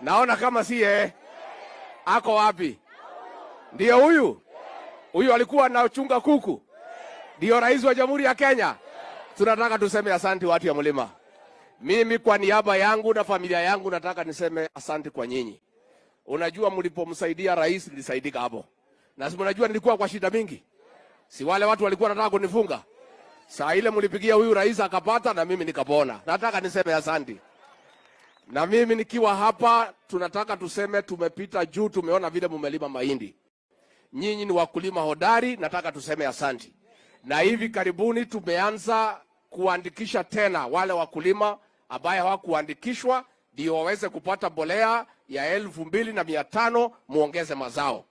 Naona kama si yeye. Ako wapi? Ndiyo huyu. Huyu alikuwa anachunga kuku. Ndiyo rais wa Jamhuri ya Kenya. Tunataka tuseme asante watu ya mlima. Mimi kwa niaba yangu na familia yangu nataka niseme asante kwa nyinyi. Unajua mlipomsaidia rais nilisaidika hapo. Na si mnajua nilikuwa kwa shida mingi. Si wale watu walikuwa wanataka kunifunga. Saa ile mlipigia huyu rais akapata na mimi nikapona. Nataka niseme asante. Na mimi nikiwa hapa tunataka tuseme tumepita juu, tumeona vile mumelima mahindi. Nyinyi ni wakulima hodari, nataka tuseme asante. Na hivi karibuni tumeanza kuandikisha tena wale wakulima ambaye hawakuandikishwa ndio waweze kupata mbolea ya 2,500 muongeze mazao.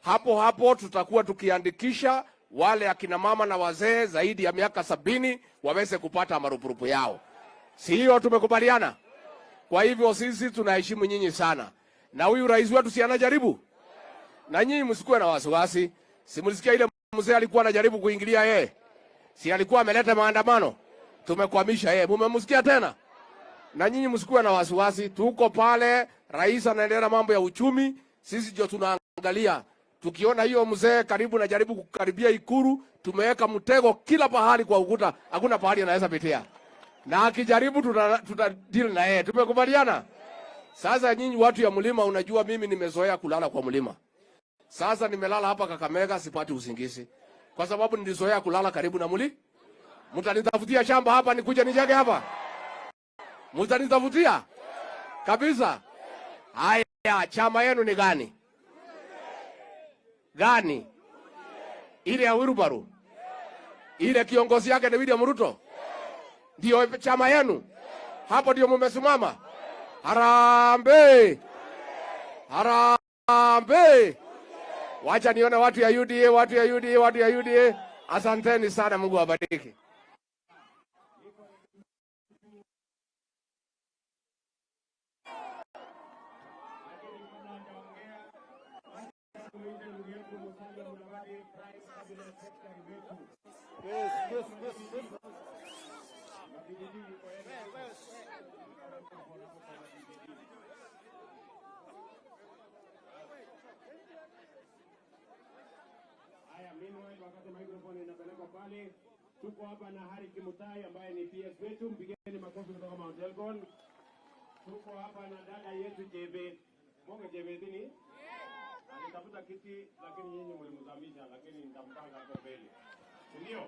Hapo hapo tutakuwa tukiandikisha wale akina mama na wazee zaidi ya miaka 70 waweze kupata marupurupu yao. Si hiyo tumekubaliana? Kwa hivyo sisi tunaheshimu nyinyi sana, na huyu rais wetu si anajaribu, na nyinyi msikuwe na wasiwasi. Si mlisikia ile mzee alikuwa anajaribu kuingilia yeye, si alikuwa ameleta maandamano? Tumekwamisha yeye, mumemsikia tena? Na nyinyi msikuwe na wasiwasi, tuko pale. Rais anaendelea na mambo ya uchumi, sisi ndio tunaangalia. Tukiona hiyo mzee karibu najaribu kukaribia Ikulu, tumeweka mtego kila pahali kwa ukuta, hakuna pahali anaweza pitia, na akijaribu tuta deal na yeye. Tumekubaliana. Sasa nyinyi watu ya mlima, unajua mimi nimezoea kulala kwa mlima. Sasa nimelala hapa Kakamega, sipati usingizi kwa sababu nilizoea kulala karibu na mlima. Mtanitafutia shamba hapa nikuje nijenge hapa? Mtanitafutia kabisa? Haya, chama yenu ni gani? Gani? Ile ya Wilbaru? Ile kiongozi yake ni William Ruto? Ndio chama yenu? Hapo ndio mumesimama? Harambee! Harambee! Wacha nione watu ya UDA, watu ya UDA, watu ya UDA. Asanteni sana, Mungu awabariki. Haya, meanwhile, wakati microphone inapelekwa pale, tuko hapa na Harry Kimutai ambaye ni PS wetu, mpigeni makofi kutoka Mount Elgon. Tuko hapa na dada yetu Jebe Monge Jebe Dini alitafuta kiti lakini nyinyi mlimzamisha, lakini nitampanga hapo mbele, si ndio?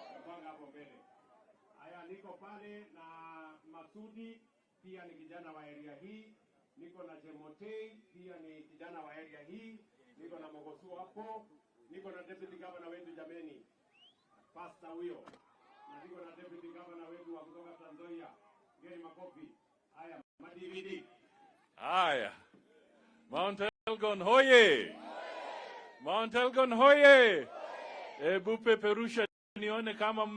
Nitampanga hapo mbele. Haya, niko pale na Masudi, pia ni kijana wa area hii. Niko na Chemotei, pia ni kijana wa area hii. Niko na Mogosu hapo, niko na deputy governor wetu jameni, pasta huyo, na niko na deputy governor wetu wa kutoka Trans Nzoia. Geni makofi. Haya, ma DVD. Haya, Mount Elgon hoye! Mount Elgon hoye! Hebu peperusha nione kama mme